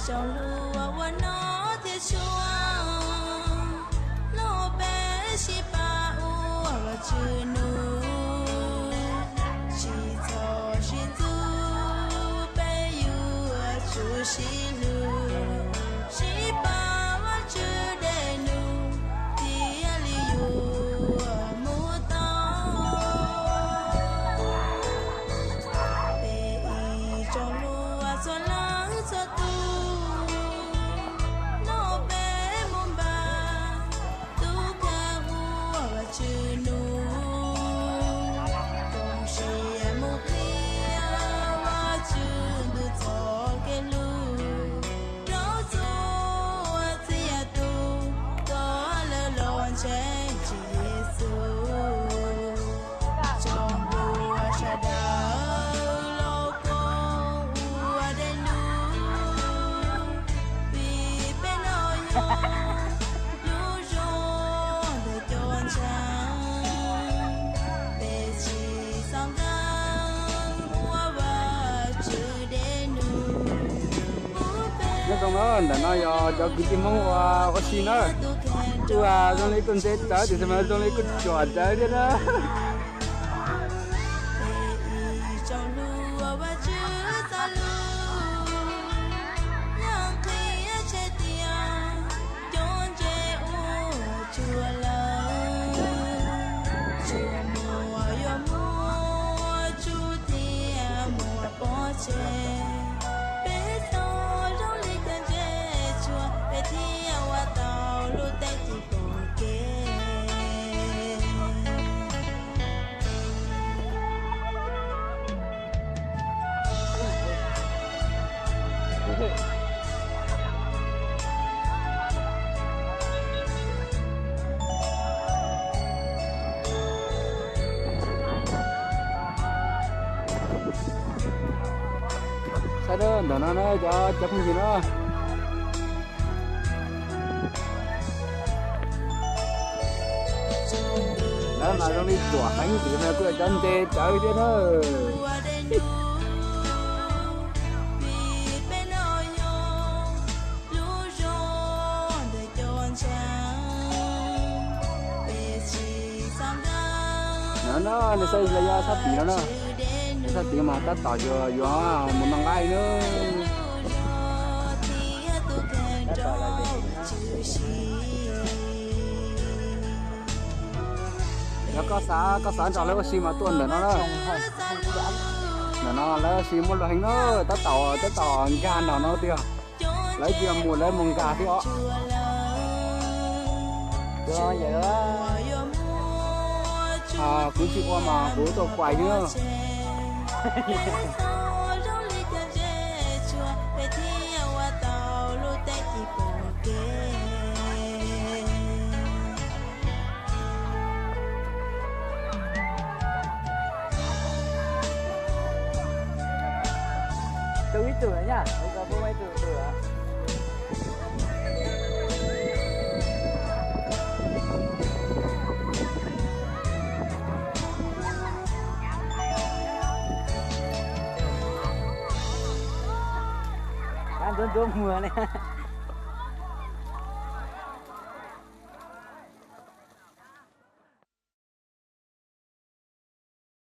Tsoom hluas ua noj thiab tshuaj, los peb sib pab ua Vajtswv nus. Tsis txhob sib ntxub, peb yuav tsum sib hlub, sib pab Vajtswv dej num, thiaj li yuav mus tau. Peb ib tsoom hluas txhua leej txhua tus, nrog peb mus npaj tus kheej ua Vajtswv nus, koom siab mus qhia Vajtswv ntuj txoj kev hlub rau txhua txhia tus, kom lawv los ntseeg Tswv Yexus. Tsoom hluas sawv daws los koom ua dej num, vim peb no yog lub zos ntawm cov ntseeg, peb tsis xav nkees ua Vajtswv dej num. Nyob zoo na, ntawm no yog cov kwv tij Hmoob ua, ua si na. Ua zoo li kuj ntse tsawv tiam sis mas zoo li kuj tsuam tsawv thiab na. Peb txhob zoo li cov ntsej tshuaj, peb thiaj ua tau lub teb chaws pom kev. Saib ntawm no na cov, cov phooj ywg na. Lawv mas zoo li tsuam heev tiam sis mas kuj yog cov ntse tsawv thiab na. No no, nws xav los yog sab tim no na. Nws sab tim mas tab tom yuav, yuav mus no nqaij na. Yog koj xav, koj xav nrog lawv ua si mas tuaj ntawm no na. Ntawm no lawv ua si muaj luag heev na, tab tom, tab tom nkag nraum no tiag. Lawv tsis mus, lawv mus nkag thiab os. Kuv tsis ua mas kuv tuaj kuaj xwb. Tus ib tug na, ib tug tus. Ntxuav ntxuav muag li.